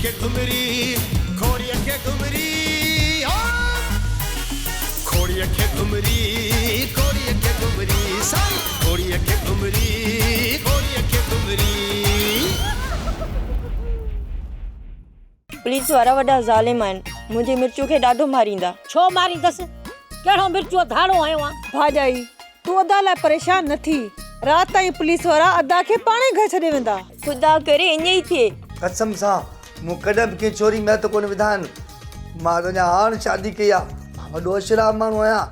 کي گهمري، گهوڙيء کي گهمري، ها! گهوڙيء کي گهمري، گهوڙيء کي گهمري، سائين! گهوڙيء کي گهمري، گهوڙيء کي گهمري. پوليس وارا وڏا ظالم آهن، منهنجي مرچو کي ڏاڍو ماريندا. ڇو ماريندس؟ ڪهڙو مرچوء ڌاڙو هنيو آ؟ ڀاڄائي، تون ادا لاء پريشان نه ٿي، رات تائين پوليس وارا ادا کي پاڻهي گهر ڇڏي ويندا. خدا ڪري ائين ئي ٿئي. قسم سان مون ڪڏهن به ڪنهن ڇوري ۾ هٿ ڪونه وڌا آهن. مان ته اڃا هاڻ شادي ڪئي آ. مان وڏو اشراف ماڻهو آهيان.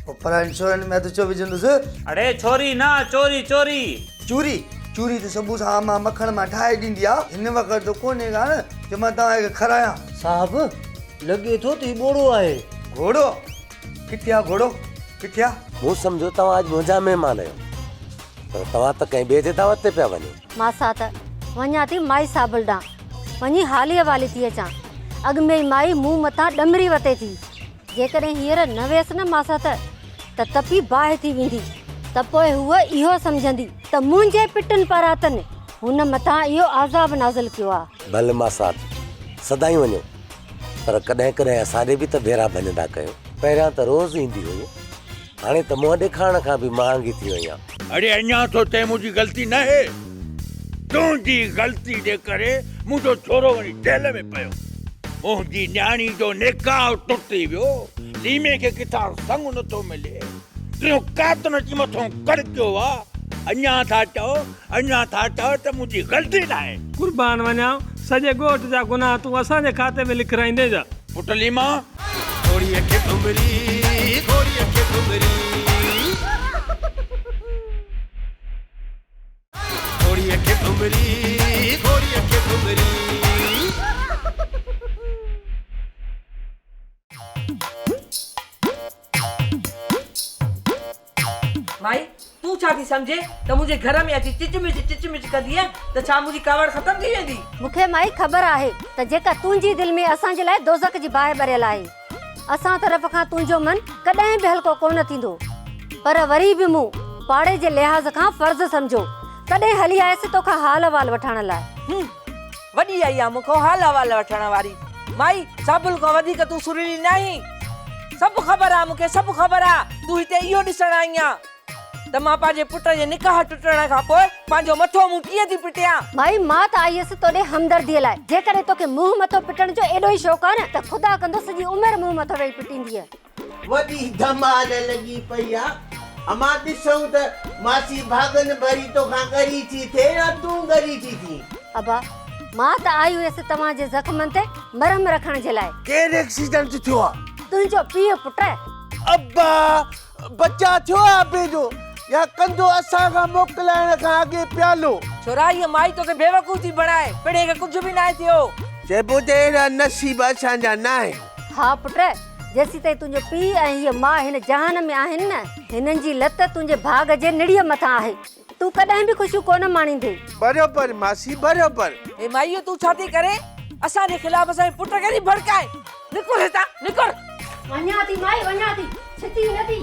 پوء پراين ڇورن ۾ هٿ ڇو وجهندس؟ اڙي ڇوري نه چوري چوري. چوري؟ چوري ته صبح سان امان مکڻ مان ٺاهي ڏيندي آ. هن وقت ته ڪونهي ڪا نه جو مان توهان کي کارايان. صاحب، لڳي ٿو ته هي ٻوڙو آهي. گهوڙو؟ ڪٿي آ گهوڙو؟ ڪٿي آ؟ مون سمجهيو توهان اڄ منهنجا مهمان آهيو، پر توهان ته ڪنهن ٻئي جي دعوت تي پيا وڃو. ماسات، وڃان ٿي مائي صابل ڏانهن. وڃي حالي حوالي ٿي اچان. اڳ ۾ ئي مائي مون مٿان ڏمري وتي ٿي. جيڪڏهن هينئر نه ويس نه ماسات ته تپي باهه ٿي ويندي ته پوء هوء اهو سمجهندي ته منهنجي پٽن پاراتن هن مٿان اهو عذاب نازل ڪيو آ. ڀل ماسات، سدائين وڃو. پر ڪڏهن ڪڏهن اسان ڏي به ته ڀيرا ڀڃندا ڪيو. پهريان ته روز ايندي هئين، هاڻي ته منهن ڏيکارڻ کان به مهانگي ٿي وئين آن. اڙي اڃا ٿو چئين منهنجي غلطي ناهي. تنهنجي غلطي جي ڪري منهنجو ڇورو وڃي جيل ۾ پيو. منهنجي نياڻي جو نڪاح ٽٽي ويو. ليمي کي ڪٿان سڱ نٿو ملي. ٽيون قاتل اچي مٿون ڪڙڪيو آ. اڃا ٿا چئو اڃا ٿا چئو ته منهنجي غلطي ناهي. قربان وڃان، سڄي ڳوٺ جا گناهه تون اسان جي کاتي ۾ لکرائيندين ڇا؟ پٽ ليما! گهوڙيء کي گهمري، گهوڙيء کي گهمري. گهوڙيء کي گهمري، گهوڙيء کي گهمري. مائي، تون ڇا ٿي سمجهين ته منهنجي گهر ۾ اچي چچ مچ چچ مچ ڪندينء ته ڇا منهنجي ڪاوڙ ختم ٿي ويندي؟ مون کي مائي خبر آهي ته جيڪا تنهنجي دل ۾ اسان جي لاء دوزخ جي باهه ٻريل آهي، اسان طرف کان تنهنجو من ڪڏهن به هلڪو ڪونه ٿيندو. پر وري به مون پاڙي جي لحاظ کان فرض سمجهيو، تڏهن هلي آيس توکان حال احوال وٺڻ لاء. هون، وڏي آئي آ مون کان حال احوال وٺڻ واري. مائي، صابل کان وڌيڪ تون سريلي ناهين. سڀ خبر آ مون کي، سڀ خبر آ. تون هتي اهو ڏسڻ آئي آن ته مان پنهنجي پٽ جي نڪاح ٽٽڻ کان پوء پنهنجو مٿو منهن ڪيئن ٿي پٽيان. مائي، مان ته آئي هيس توڏي همدرديء لاء. جيڪڏهن توکي منهن مٿو پٽڻ جو ايڏو ئي شوق آ نه ته خدا ڪندو سڄي عمر منهن مٿو ويهي پٽيندينء. وڏي ڌمال لڳي پئي آ. امان ڏسون ته ماسي ڀاڳن ڀري توکان ڳري ٿي ٿئي يا تون ڳري ٿي ٿين. ابا، مان ته آئي هيس توهان جي زخمن تي مرهم رکڻ جي لاء. ڪير ايڪسيڊنٽ ٿيو آ؟ تنهنجو پيء پٽ. ابا، بچاء ٿيو آ ابي جو يا ڪنڌو اسان کان موڪلائڻ کان اڳي پيالو. ڇورا هيء مائي توکي بيوقوف ٿي بڻائي، پڻهين کي ڪجهه به ناهي ٿيو. چئبو ته اهڙا نصيب اسان جا ناهن. ها پٽ، جيسيتائين تنهنجو پيء ۽ هيء ماء هن جهان ۾ آهن نه، هنن جي لت تنهنجي ڀاڳ جي نڙيء مٿان آهي. تون ڪڏهن به خوشيون ڪونه ماڻيندين. بروبر ماسي بروبر. هي مائي اهو تون ڇا ٿي ڪرين؟ اسان جي خلاف اسان جي پٽ کي ٿي ڀڙڪائين. نڪر هتان، نڪر. وڃان ٿي مائي وڃان ٿي، ڇتي نه ٿي.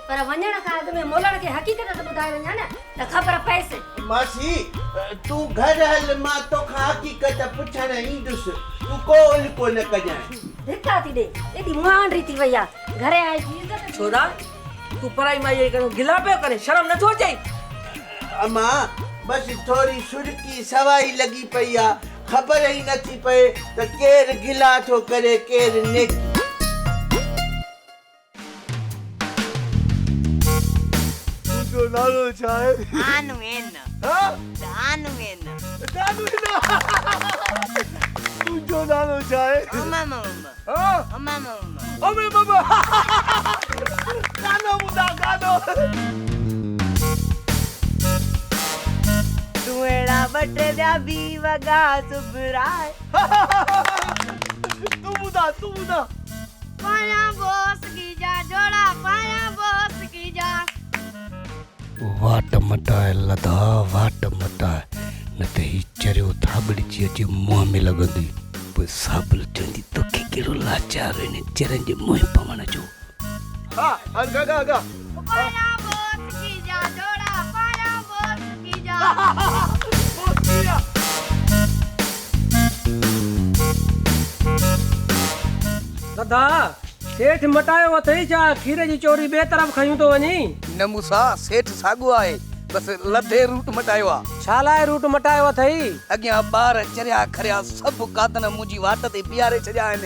پر وڃڻ کان اڳ ۾ مولڻ کي حقيقت ته ٻڌائي وڃان نه ته خبر پئيس. ماسي، تون گهر هل مان توکان حقيقت پڇڻ ايندس، تون ڪو الڪو نه ڪجانء. ڌڪا ٿي ڏي، ايڏي مهانڊي ٿي وئي آ، گهر آئي جي عزت ٿي. ڇورا، تون پرائي مائيء جي ڪري گلا پيو ڪرين، شرم نٿو اچئي؟ امان، بس ٿوري سرڪي سوائي لڳي پئي آ، خبر ئي نٿي پئي ته ڪير گلا ٿو ڪري ڪير نيڪي. تنهنجو نالو ڇا آهي؟ دانوين. ها؟ دانوين. دانوين. تنهنجو نالو ڇا آهي؟ امم. ها؟ امم. امم. گانو ٻڌا گانو. تون اهڙا ٻه ٽي ٻيا به وڳا سبراء. تون ٻڌا تون ٻڌا. پايان بوسڪي جا جوڙا پايان بوسڪي جا. واٽ مٽاء لڌا واٽ مٽاء نه ته هي چريو ٿاٻڙجي اچي منهن ۾ لڳندي. پوء صابل چوندي توکي ڪهڙو لاچار هن چرين جي منهن پوڻ جو. ها هل گا گا گا. پايان بوسڪي جا جوڙا پايان بوسڪي جا. بوسڪي جا. ادا سيٺ مٽايو اٿئي ڇا؟ کير جي چوري ٻئي طرف کنيون ٿو وڃين. نه موسيٰ، سيٺ ساڳيو آهي، بس لڌي روٽ مٽايو آ. ڇا لاء روٽ مٽايو اٿئي؟ اڳيان ٻار چريا کريا سڀ قادن منهنجي واٽ تي بيهاري ڇڏيا آهن.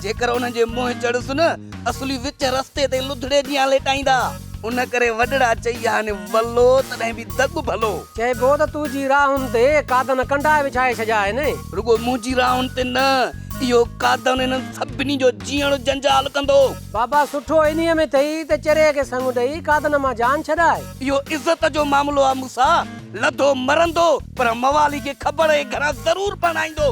جيڪر انهن جي منهن چڙهيس نه، اصلي وچ رستي تي لڌڙي جيان ليٽائيندا. ان ڪري وڏڙا چئي ويا آهن، ولو تڏهن به دڳ ڀلو. چئبو ته تنهنجي راهن تي قادن ڪنڊا وڇائي ڇڏيا آهن. رڳو منهنجي راهن تي نه، اهو قادن انهن سڀني جو جيئڻ جنجال ڪندو. بابا سٺو انهيء ۾ ٿئي ته چريي کي سڱ ڏئي قادن مان جان ڇڏاء. اهو عزت جو معاملو آ موسيٰ، لڌو مرندو پر موالي کي کٻڙ جي گهران ضرور پرڻائيندو.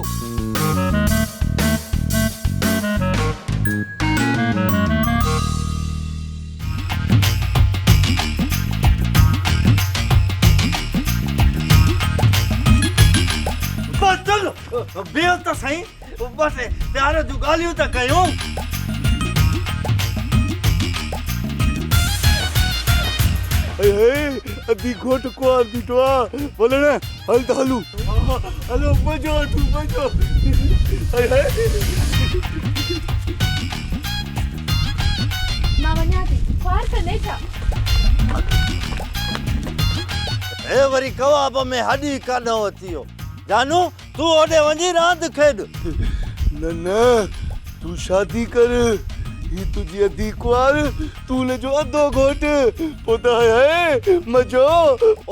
بس چل بيهه ته سهي. بس پيار جون ڳالهيون ته ڪيون. هي هي ادي گهوٽ ڪنوار بيٺو آ ولڻ هل ته هلون. هلو مزو وٺون مزو. هي هي. مان وڃان ٿي خوار ڪندي ڇا. هي وري ڪواب ۾ هڏي ڪاڏانهن اچي ويو. جانو تون هوڏي وڃي راند کيڏ. نه نه تون شادي ڪر. هي تنهنجي اڌي ڪنوار، تون هن جو اڌو گهوٽ، پوء ته هاء هاء مزو.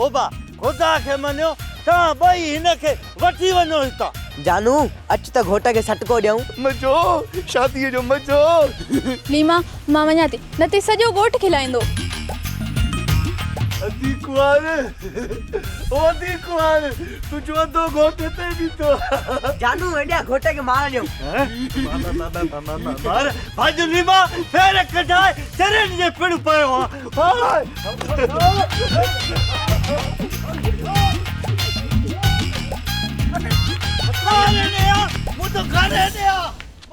اوبا خدا کي مڃيو، توهان ٻئي هن کي وٺي وڃو هتان. جانو اچ ته گهوٽ کي سٽڪو ڏيون. مزو، شاديء جو مزو. ليما مان وڃان ٿي، نه ته سڄو ڳوٺ کلائيندو. اڌي ڪنوار، او اڌي ڪنوار، تنهنجو اڌو گهوٽ هتي بيٺو آ. جانو هيڏانهن گهوٽ کي مار ڏيون. مار، ڀڄ ليما، ڦير ڪڍائي چرين جي پڙ پيو آ.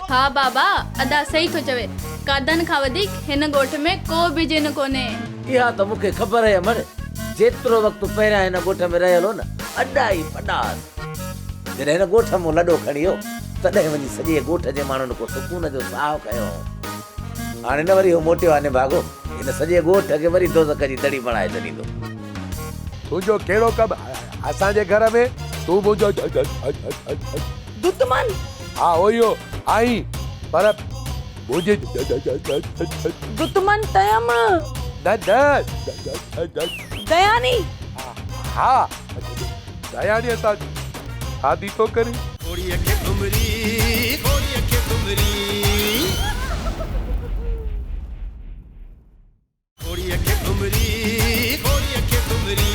ها بابا ادا صحيح ٿو چوي قادن کان وڌيڪ هن ڳوٺ ۾ ڪو به جن ڪونهي. اها ته مون کي خبر آهي امڙ، جيترو وقت پهريان هن ڳوٺ ۾ رهيل هو نه، اڏا ئي پڏا هئس. جڏهن هن ڳوٺ مون لڏو کڻي ويو، تڏهن وڃي سڄي ڳوٺ جي ماڻهن ڪو سڪون جو ساهه کنيو هو. هاڻي نه وري هو موٽيو آهي نڀاڳو، هن سڄي ڳوٺ کي وري دوزخ جي دڙي بڻائي ڇڏيندو. تنهنجو ڪهڙو ڪم اسان جي گهر ۾، تون منهنجو دتمن! ها اهو ئي آهين، پر منهنجي. دتمن تيم! نه نه. دياني! ها ديانيء سان شادي ٿو ڪرين؟ گهوڙيء کي گهمري، گهوڙيء کي گهمري. گهوڙيء کي گهمري، گهوڙيء کي گهمري.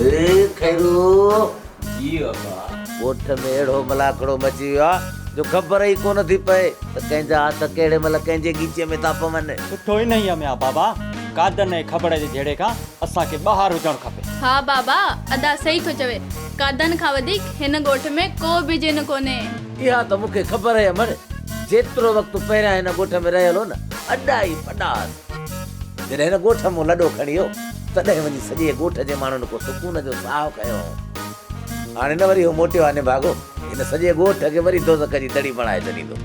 اي خيرو! جي ابا. ڳوٺ ۾ اهڙو ملاکڙو مچي ويو آ جو خبر ئي ڪونه ٿي پئي ته ڪنهن جا هٿ ڪهڙي مهل ڪنهن جي ڳچيء ۾ ٿا پون. سٺو انهيء ۾ آ بابا، قادن ۽ کٻڙ جي جهيڙي کان اسان کي ٻاهر هجڻ کپي. ها بابا ادا صحيح ٿو چوي، قادن کان وڌيڪ هن ڳوٺ ۾ ڪو به جن ڪونهي. اها ته مون کي خبر آهي امڙ، جيترو وقت پهريان هن ڳوٺ ۾ رهيل هو نه، اڏا ئي پڏا هئس. جڏهن هن ڳوٺ مون لڏو کڻي ويو، تڏهن وڃي سڄي ڳوٺ جي ماڻهن ڪو سڪون جو ساهه کنيو هو. هاڻي نه وري هو موٽيو آهي نڀاڳو، هن سڄي ڳوٺ کي وري دوزخ جي دڙي بڻائي ڇڏيندو.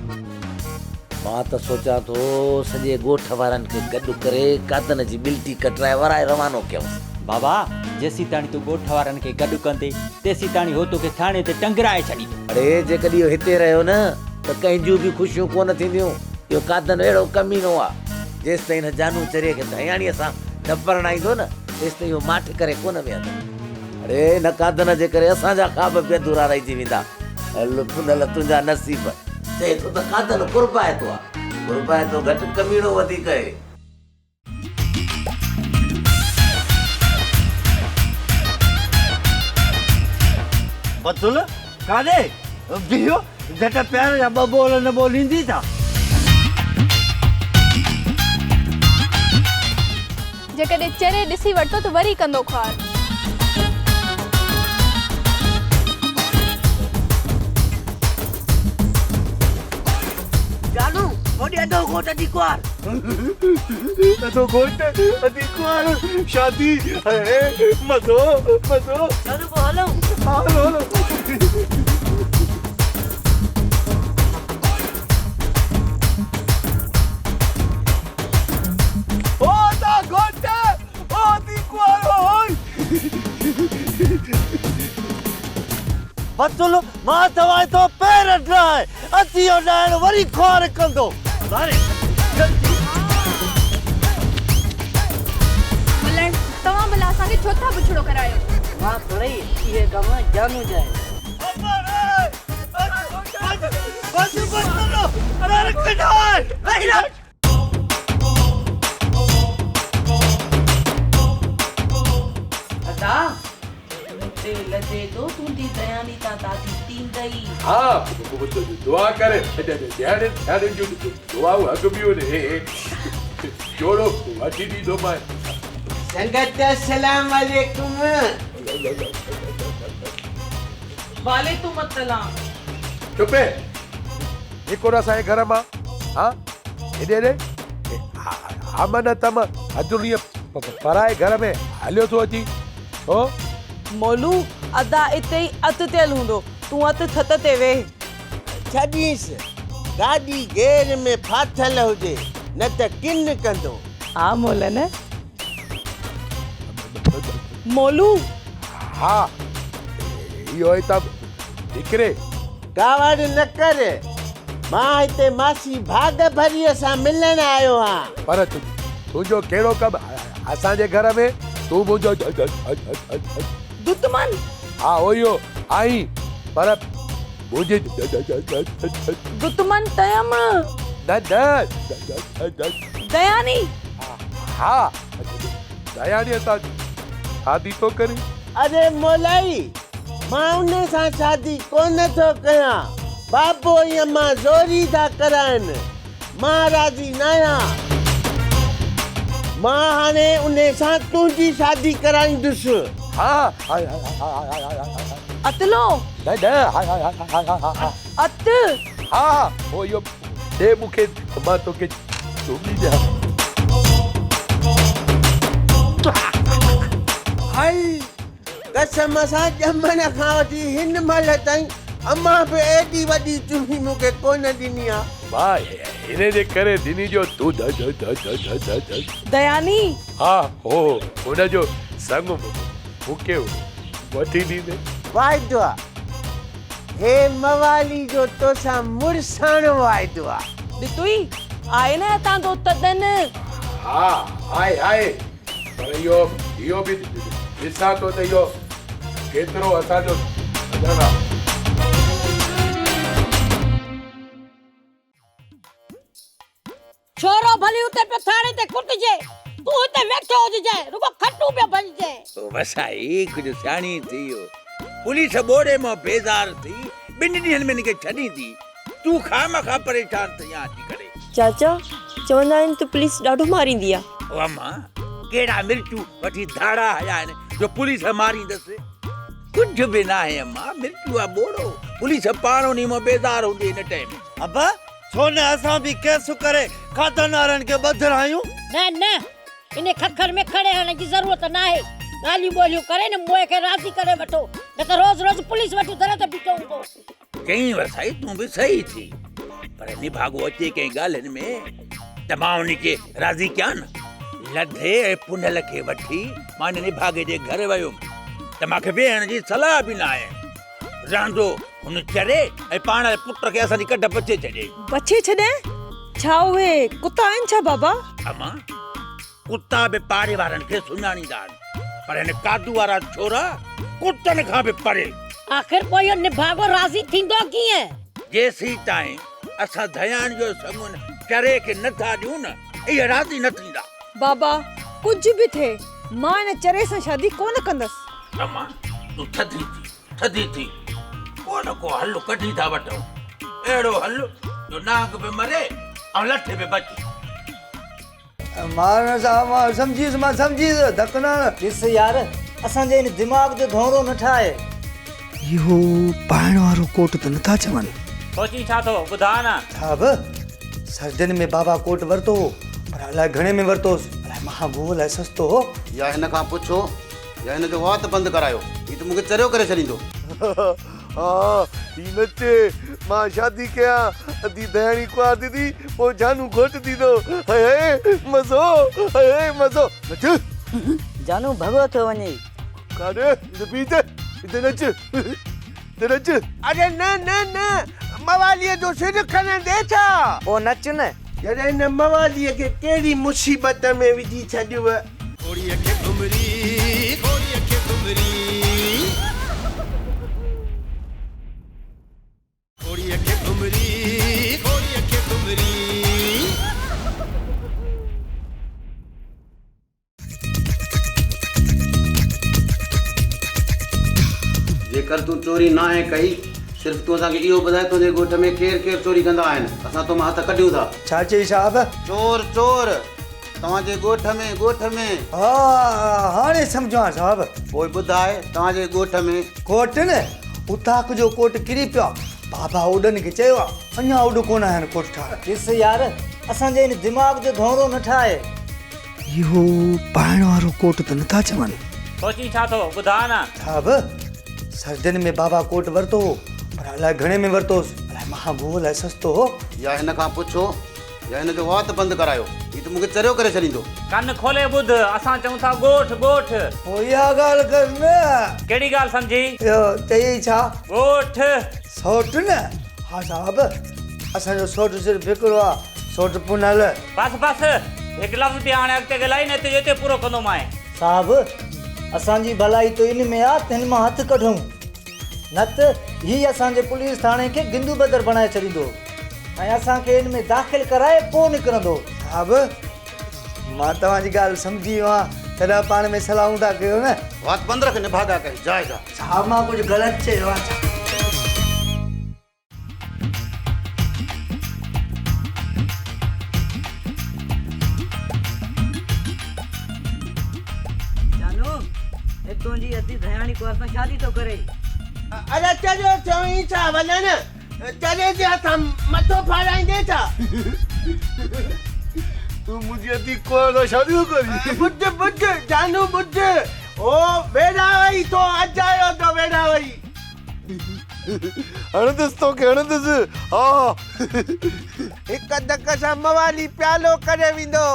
مان ته سوچان ٿو سڄي ڳوٺ وارن کي گڏ ڪري قادن جي ٻلٽي ڪٽرائي ورائي روانو ڪيونس. بابا، جيسيتاڻي تون ڳوٺ وارن کي گڏ ڪندين، تيسيتاڻي هو توکي ٿاڻي تي ٽنگرائي ڇڏيندو. اڙي، جيڪڏهن اهو هتي رهيو نه ته ڪنهن جون به خوشيون ڪونه ٿينديون. اهو قادن اهڙو ڪمينو آ، جيستائين هن جانو چريي کي ڌياڻيء سان نه پرڻائيندو نه، تيستائين اهو ماٺ ڪري ڪونه ويهندو. اڙي، هن قادن جي ڪري اسان جا خواب به اڌورا رهجي ويندا. هل پنهل تنهنجا نصيب. چئي ٿو ته قادن قربائتو آ. قربائتو گهٽ ڪميڻو وڌيڪ اهي. بتول، ڪاڏي؟ بيهو، جهٽ پيار جا ٻه ٻول نه ٻوليندي ڇا؟ جيڪڏهن چري ڏسي ورتو ته وري ڪندو خوار. جانو، هوڏي اڌو گهوٽ اڌي ڪنوار. ادو گهوٽ، ادي ڪنوار، شادي، هي مزو مزو. هلو پوء هلون. ها هلو هلو. او ادا گهوٽ، او ادي ڪنوار، هوئي. بتول، مان چوانء ٿو پير ڊاهه، اٿي اهو ڏائڻ وري خوار ڪندو. ملڻ، توهان ڀلا اسان کي ڇو ٿا بڇڙو ڪرايو؟ مان ٿورئي اهي ڪم جانو جا آهن. بس بتول، پير ڪڍاء. ادا، مون تي لڄي ٿو تنهنجي دياني تان دادي تيندئي. ها دعا ڪر ڌياڻين ڌياڻين جون دعائون حق بيون جوڙو وٺي ڏيندومانء. سنگت السلام عليڪم. وعليڪم السلام. چپ نڪر اسان جي گهر مان ها هيڏي هيڏي امن تم اڌ ڏينهن پرائي گهر ۾ هليو ٿو اچين ڇو؟ مولو، ادا اتي ئي اڌ تيل هوندو، تون اٿ ڇت تي ويهه. ڇڏينس، گاڏي گير ۾ ڦاٿل هجي، نه ته ڪن ڪندو. ها مولن. مولو! ها، اهو هتان نڪري. ڪاوڙ نه ڪر، مان هتي ماسي ڀاڳ ڀريء سان ملڻ آيو آهيان. پر تنهنجو ڪهڙو ڪم اسان جي گهر ۾؟ تون منهنجو دتمن! ها اهو آهين، پر منهنجي دتمن تيم! نه نه. دياني! ها ديانيء سان شادي ٿو ڪرين؟ اڙي مولائي! مان ان سان شادي ڪونه ٿو ڪيان، بابو ۽ امان زوري ٿا ڪرائين، مان راضي ناهيان. مان هاڻي انهي سان تنهنجي شادي ڪرائيندس. ها. اتلو. نه نه. ها. ات. ها پوء اهو ڏي مون کي ته مان توکي چمي ڏيان. هل. قسم سان ڄمڻ کان وٺي هن مهل تائين امان به ايڏي وڏي چمي مون کي ڪونه ڏني آ. مان هن جي ڪري ڏني جو تون ڌ ڌ ڌ ڌ ڌ ڌ ڌ. دياني! ها هو هن جو سڱ مون کي وٺي ڏيندين. واعدو آ. هي موالي جو توسان مڙساڻو واعدو آ. ڏتوئي آهي نه هتان جو تڏن. ها آهي آهي. پر اهو اهو به ڏسان ٿو ته اهو ڪيترو اسان جو سڄڻ آ. ڇورو ڀلي اتي پيو ٿاڻي تي ڪٽجي، تون هتي ويٺو هججانء، رڳو کٽون پيو ڀڃجانء. وسائي ڪجهه سياڻي ٿي ويو. پوليس ٻوڙي مان بيزار ٿي ٻن ڏينهن ۾ هن کي ڇڏيندي. تون خامخواه پريشان ٿي آن اچي ڪري. چاچا، چوندا آهن ته پوليس ڏاڍو ماريندي آ. او اما، ڪهڙا مرچون وٺي ڌاڙا هنيا آهن جو پوليس ماريندس. ڪجهه به ناهي اما، مرچون آ ٻوڙو. پوليس پاڻ انهي مان بيزار هوندي هن ٽائيم. ابا، ڇو نه اسان به ڪيس ڪري کاڌن وارن کي ٻڌرايون. نه نه، انهي ککر ۾ کڙي هڻڻ جي ضرورت ناهي. ڳالهيون ٻولهيون ڪري نه موئي کي راضي ڪري وٺو، نه ته روز روز پوليس وٺي در تي بيٺو هوندو. چئين وسائي تون به صحيح ٿي پر نڀاڳو اچي ڪنهن ڳالهين ۾ ته مان ان کي راضي ڪيان نه. لڌي ۽ پنهل کي وٺي مان ان نڀاڳي جي گهر ويم ته مان کي ويهڻ جي صلاح به نه آئي. رهندو هن چري ۽ پاڻ پٽ کي اسان جي ڪڍ بڇي ڇڏيائين. بڇي ڇڏيائين؟ ڇا اهي ڪتا آهن ڇا بابا؟ امان! ڪتا به پاڙي وارن کي سڃاڻيندا آهن پر هن قادو وارا ڇورا ڪتن کان به پري. آخر پوء اهو نڀاڳو راضي ٿيندو ڪيئن؟ جيسيتائين اسان ڌيان جو سڱ ان چري کي نه ٿا ڏيون نه اهي راضي نه ٿيندا. بابا ڪجهه به ٿئي مان ان چري سان شادي ڪونه ڪندس. امان تون ٿڌي ٿي ٿڌي ٿي ڪو نه ڪو حل ڪڍي ٿا وٺون اهڙو حل جو نانگ به مري ۽ لٺ به بچي. مارڻ سان مان سمجهي ويس مان سمجهي ويس ڌڪ نه هڻ. ڏس يار اسان جي هن دماغ جو ڌونرو نه ٺاهه. اهو پائڻ وارو ڪوٽ ته نٿا چون. سوچين ڇا ٿو ٻڌاء نه. ڇا به سردين ۾ بابا ڪوٽ ورتو هو. پر الائي گهڻي ۾ ورتوس، الائي مهانگو هو الائي سستو هو. يا هن کان پڇو يا هن جو وات بند ڪرايو، هي ته مون کي چريو ڪري ڇڏيندو. ها هي نچي، مان شادي ڪيان، ادي ڌياڻي ڪنوار ٿيندي، پوء جانو گهوٽ ٿيندو، هئي هئي مزو، هئي هئي مزو، نچ. جانو ڀڳو ٿيو وڃي. ڪاڏي، هتي بيهه ته، هتي نچ، هتي نچ. اڙي نه نه نه، مواليء جو سر کڻندي ڇا؟ پوء نچ نه. جڏهن هن مواليء کي ڪهڙي مصيبت ۾ وجهي ڇڏيو. گهوڙيء کي گهمري، گهوڙيء کي گهمري. گهوڙيء کي گهمري، گهوڙيء کي گهمري. جيڪر تون چوري ناهي ڪئي، صرف تون اسان کي اهو ٻڌاء تنهنجي ڳوٺ ۾ ڪير ڪير چوري ڪندا آهن، اسان تو مان هٿ ڪڍيون ٿا. ڇا چئي صاحب؟ چور چور! توهان جي ڳوٺ ۾، ڳوٺ ۾. ها هاڻي سمجهان صاحب. پوء ٻڌاء توهان جي ڳوٺ ۾. ڪوٽ نه، اوطاق جو ڪوٽ ڪري پيو آ، بابا اوڏن کي چيو آ، اڃا اوڏ ڪونه آيا آهن ڪوٽ ٺاهڻ. ڏس يار، اسان جي هن دماغ جو ڌونرو نه ٺاهه. اهو پائڻ وارو ڪوٽ ته نٿا چون. سوچين ڇا ٿو، ٻڌاء نه. صاحب، سردين ۾ بابا ڪوٽ ورتو هو، پر الائي گهڻي ۾ ورتو هوس، الائي مهانگو هو، الائي سستو هو. يا هن کان پڇو يا هن جو وات بند ڪرايو، هي ته مون کي چريو ڪري ڇڏيندو. ڪن کولي ٻڌ، اسان چئون ٿا ڳوٺ، ڳوٺ. پوء اها ڳالهه ڪر نه. ڪهڙي ڳالهه سمجهي؟ اهو چيئي ڇا؟ ڳوٺ. سوٽ نه؟ ها صاحب، اسان جو سوٽ صرف هڪڙو آ، سوٽ پنهل. بس بس، هڪ لفظ به هاڻي اڳتي ڳالهائي نه تنهنجو اتي پورو ڪندومانء. صاحب، اسان جي ڀلائي ته ان ۾ آ ته هن مان هٿ ڪڍون، نه ته هي اسان جي پوليس ٿاڻي کي گندو بدر بڻائي ڇڏيندو ۽ اسان کي ان ۾ داخل ڪرائي پوء نڪرندو. صاحب، مان توهان جي ڳالهه سمجهي ويو آهيان، تڏهن پاڻ ۾ صلاحون ٿا ڪيو نه. وات بند رک نڀاڳا ڪنهن جاء جا. صاحب، مان ڪجهه غلط چيو آ ڇا؟ جانو، هي تنهنجي ادي ڌياڻي ڪنوار سان شادي ٿو ڪري. اڙي چريو ٿيو ڇا وڃڻ چري جي هٿان مٿو ڦاڙائيندين ڇا؟ تون منهنجي ادي ڪنوار سان شادي ٿو ڪرين؟ ٻڌ ٻڌ جانو ٻڌ، هو ويڙهاوئي ٿو اجايو ٿو ويڙهاوئي. هڻندس توکي هڻندس ها. هڪ ڌڪ سان موالي پيالو ڪري ويندو.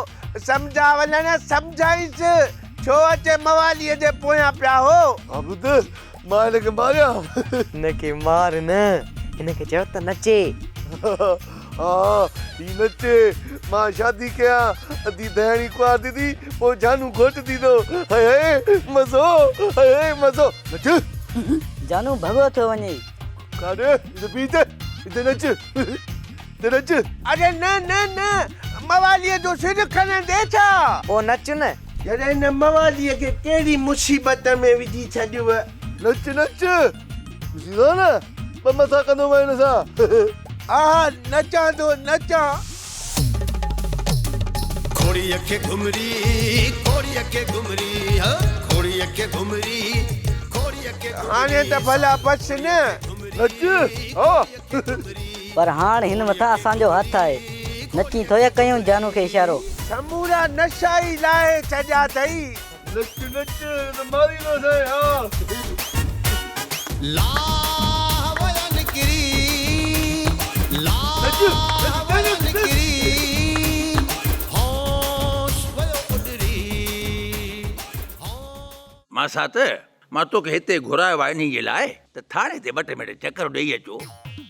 سمجها وڃڻ سمجهائينس، ڇو اچي مواليء جي پويان پيا هو. ها ٻڌ، مان هن کي ماريان. هن کي مار نه، هن کي چئو ته نچي. ها هي نچي، مان شادي ڪيان، ادي ڌياڻي ڪنوار ٿيندي، پوء جانو گهوٽ ٿيندو. هئي هئي مزو، هئي هئي مزو. نچ. جانو ڀڳو ٿيو وڃي. ڪاڏي؟ هتي بيهه ته، هتي نچ، هتي نچ. اڙي نه نه نه، مواليء جو سر کڻندين ڇا؟ پوء نچ نه. جڏهن هن مواليء کي ڪهڙي مصيبت ۾ وجهي ڇڏيو. نچ نچ، ڏسين ٿو نه، ٻه مٿا ڪندومانء هن سان. آها نچان ٿو نچان. گهوڙيء کي گهمري، گهوڙيء کي گهمري، گهوڙيء کي گهمري، گهوڙيء کي گهمري. هاڻي ته ڀلا بس نه. نچ ها. پر هاڻ هن مٿان اسان جو هٿ آهي. نچين ٿو يا ڪيون جانو کي اشارو. سمورا نشا ئي لاهي ڇڏيا اٿئي. نچ نچ نه ته ماريندوسانء ها. لاهه ويا نڪري، لاهه ويا نڪري، هوش ويو اڏري. ماسات، مان توکي هتي گهرايو آهي انهيء لاء ته ٿاڻي تي ٻه ٽي منٽ چڪر ڏيئي اچو.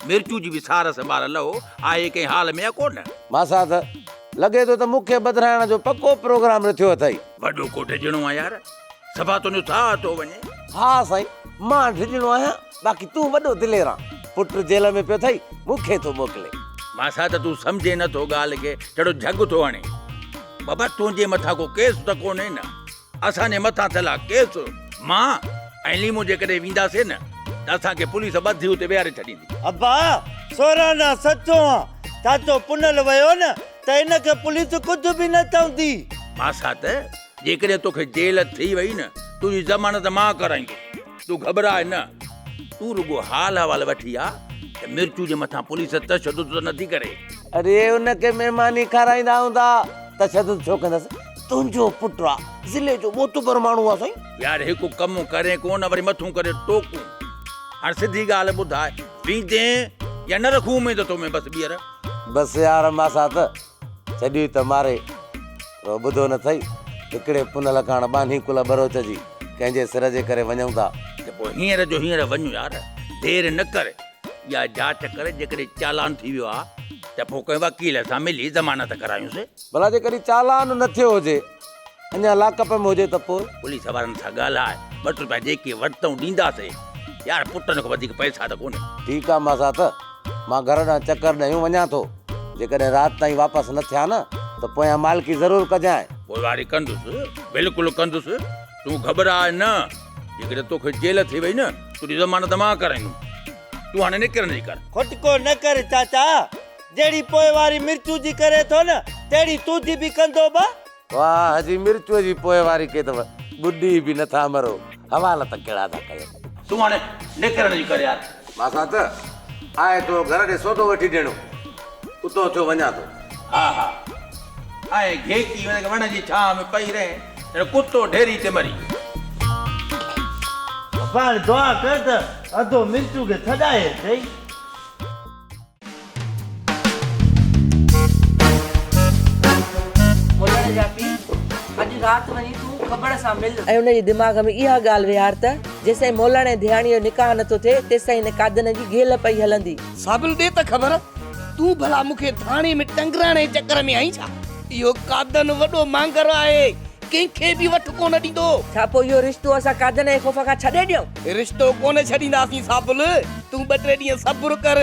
مرچو جي به سار سنڀال لهو، آهي ڪنهن حال ۾ يا ڪونه. ماسات، لڳي ٿو ته مون کي ٻڌرائڻ جو پڪو پروگرام رٿيو اٿئي. وڏو ڪو ڊڄڻو آهي يار، صفا تنهنجو ساهه ٿو وڃي. ها سائين، مان ڊڄڻو آهيان، باقي تون وڏو دلير آن. پٽ جيل ۾ پيو اٿئي، مون کي ٿو موڪلين. ماسات، تون سمجهين نه ٿو ڳالهه کي، ڇڙو جهڳ ٿو هڻين. بابا، تنهنجي مٿان ڪو ڪيس ته ڪونهي نه؟ اسان جي مٿان ٿيل آ ڪيس. مان ۽ ليمو جيڪڏهن وينداسين نه ته اسان کي پوليس ٻڌي اتي ويهاري ڇڏيندي. ابا سورانا سچو آن، چاچو پنهل ويو نه ته هن کي پوليس ڪجهه به نه چوندي. ماسات جيڪڏهن توکي جيل ٿي وئي نه تنهنجي ضمانت مان ڪرائيندس، تون گهٻراء نه. تون رڳو حال احوال وٺي آ ته مرچو جي مٿان پوليس تشدد ته نٿي ڪري. اڙي ان کي مهماني کارائيندا هوندا. تشدد ڇو ڪندس؟ تنهنجو پٽ آ، ضلعي جو معتبر ماڻهو آ سائين. يار هڪ ڪم ڪرين ڪونه وري مٿون ڪري ٽوڪون. هاڻ سڌي ڳالهه ٻڌاء، ويندين يا نه رکون اميد تو ۾ بس ٻيهر. بس يار ماسات، ڇڏيوئي ته ماري. رو ٻڌو نه ٿئي، هڪڙي پنهل ڪاڻ ٻانهي ڪل ٻروچ جي، ڪنهن جي سر جي ڪري وڃون ٿا. ته پوء هينئر جو هينئر وڃ يار، دير نه ڪر. اها جاچ ڪر، جيڪڏهن چالان ٿي ويو آ ته پوء ڪنهن وڪيل سان ملي ضمانت ڪرايونس. ڀلا جيڪڏهن چالان نه ٿيو هجي، اڃا لاڪپ ۾ هجي ته پوء؟ پوليس وارن سان ڳالهاء، ٻه ٽي روپيا جيڪي ورتئون ڏينداسين. يار پٽن کان وڌيڪ پئسا ته ڪونهن. ٺيڪ آ ماسات، مان گهر ڏانهن چڪر ڏيون وڃان ٿو. جيڪڏهن رات تائين واپس نه ٿيان نه ته پويان مالڪي ضرور ڪجانء. پوئواري ڪندس، بلڪل ڪندس، تون گهٻراء نه. جيڪڏهن توکي جيل ٿي وئي نه، تنهنجي ضمانت مان ڪرائيندم. تون هاڻي نڪرڻ جي ڪر. کٽڪو نه ڪر چاچا، جهڙي پوئواري مرچو جي ڪري ٿو نه، تهڙي تنهنجي به ڪندو با. واهه جي مرچوء جي پوئواري ڪئي اٿو، ٻڏي به نٿا مرو، حوال ته ڪهڙا ٿا ڪيو. تون هاڻي نڪرڻ جي ڪر يار. ماسات، آء تو گهر ڏي سودو وٺي ڏيڻو، اتو ٿيو وڃان ٿو. ها ها، ائين گهيڪي وڃ وڻ جي ڇانء ۾ پئي رهين، ڄڻ ڪتو ڍيري تي مري ويو. ابا هاڻي دعا ڪر ته ادو مرچو کي ڇڏائي اچئي. مولڻ جا پيء، اڄ رات وڃي تون کٻڙ سان مل. ۽ ان جي دماغ ۾ اها ڳالهه ويهار ته جيستائين مولڻ ۽ ڌياڻيء جو نڪاح نٿو ٿئي، تيستائين هن قادن جي گهيل پئي هلندي. صابل ڏي ته خبر، تون ڀلا مون کي ٿاڻي ۾ ٽنگرائڻ جي چڪر ۾ آهين ڇا؟ اهو قادن وڏو مانگر آهي، ڪنهن کي به وٺ ڪونه ڏيندو. ڇا پوء اهو رشتو اسان قادن جي خوف کان ڇڏي ڏيون؟ رشتو ڪونه ڇڏينداسين صابل، تون ٻه ٽي ڏينهن صبر ڪر.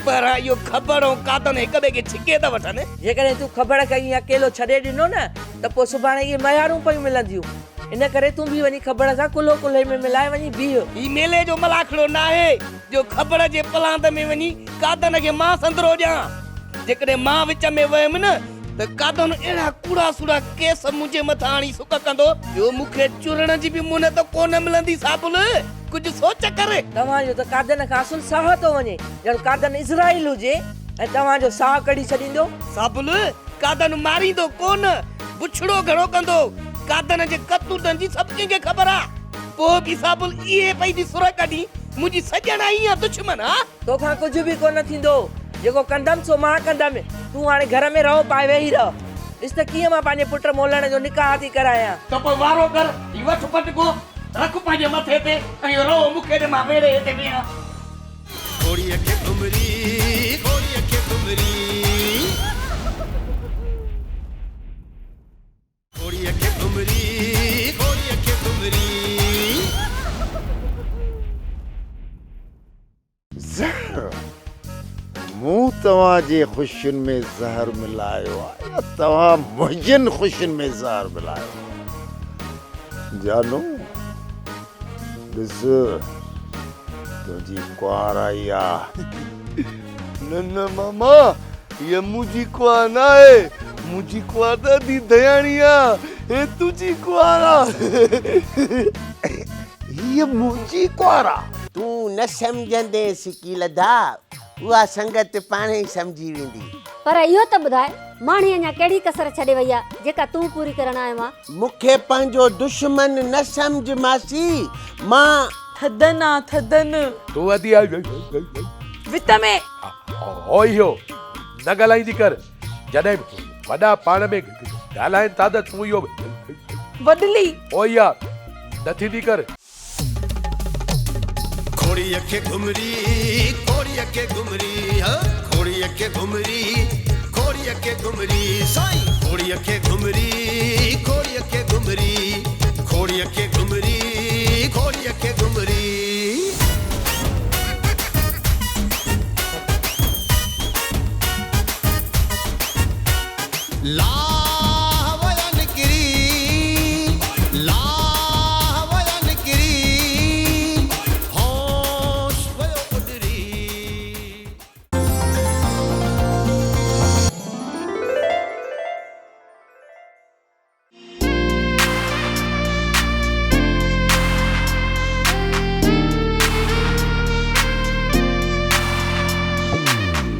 پهريان اهو کبڙ ۽ قادن هڪ ٻئي کي ڇڪي ته وٺن. جيڪڏهن تون کبڙ کي ائين اڪيلو ڇڏي ڏنو نه ته پوء سڀاڻي اهي ميارون پيون ملنديون. ان ڪري تون به وڃي کبڙ سان ڪلهو ڪلهي ۾ ملائي وڃي بيهه. هي ميلي جو ملاکڙو ناهي جو کبڙ جي پلاند ۾ وڃي قادن کي مان سندرو ڏيان. جيڪڏهن مان وچ ۾ ويم نه ته قادن اهڙا ڪوڙا سوڙا ڪيس منهنجي مٿان آڻي سڪ ڪندو جو مون کي چرڻ جي به مهلت ڪونه ملندي صابل! ڪجهه سوچ ڪر. توهان جو ته قادن کان اصل ساهه ٿو وڃي، ڄڻ قادن عزرائيل هجي ۽ توهان جو ساهه ڪڍي ڇڏيندو. صابل! قادن ماريندو ڪونه، بڇڙو گهڻو ڪندو. قادن جي ڪتوتن جي سڀ ڪنهن کي خبر آ. پوء به صابل اهي پئي ٿي سر ڪڍين، منهنجي سڄڻ آهين يا دشمن ها؟ توکان ڪجهه به ڪونه ٿيندو. جيڪو ڪندم سو مان ڪندم. تون هاڻي گهر ۾ رئو پائي ويهي رهه. ڏس ته ڪيئن مان پنهنجي پٽ مولڻ جو نڪاح ٿي ڪرايان. ته پوء وارو ڪر، هي وٺ پٽڪو، رک پنهنجي مٿي تي ۽ اهو رئو مون کي ڏي مان ويڙهي هتي ويهان. گهوڙيء کي گهمري، گهوڙيء کي گهمري. گهوڙيء کي گهمري، گهوڙيء کي گهمري. زهر! مون توهان جي خوشين ۾ زهر ملايو آهي يا توهان منهنجين خوشين ۾ زهر ملايو آهي؟ جانو! ڏس تنهنجي ڪنوار آئي آ. نه نه ماما هيء منهنجي ڪنوار ناهي، منهنجي ڪنوار ته ادي ڌياڻي آ، هي تنهنجي ڪنوار آ. هيء منهنجي ڪنوار آ. تون نه سمجهندين سڪيلڌا، اها سنگت پاڻهي سمجهي ويندي. پر اهو ته ٻڌاء، ماڻهي اڃا ڪهڙي ڪسر ڇڏي وئي آ، جيڪا تون پوري ڪرڻ آيو آن؟ مون کي پنهنجو دشمن نه سمجهه ماسي، مان. ٿڌن آ ٿڌن. تون ادي وت ۾. هو اهو نه ڳالهائيندي ڪر، جڏهن وڏا پاڻ ۾ ڳالهائين ٿا ته تون اهو. وڏلي. هو اها نه ٿيندي ڪر. گهوڙيء کي گهمري، گهوڙيء کي گهمري، ها گهوڙيء کي گهمري، گهوڙيء کي گهمري، سائين گهوڙيء کي گهمري، گهوڙيء کي گهمري، گهوڙيء کي.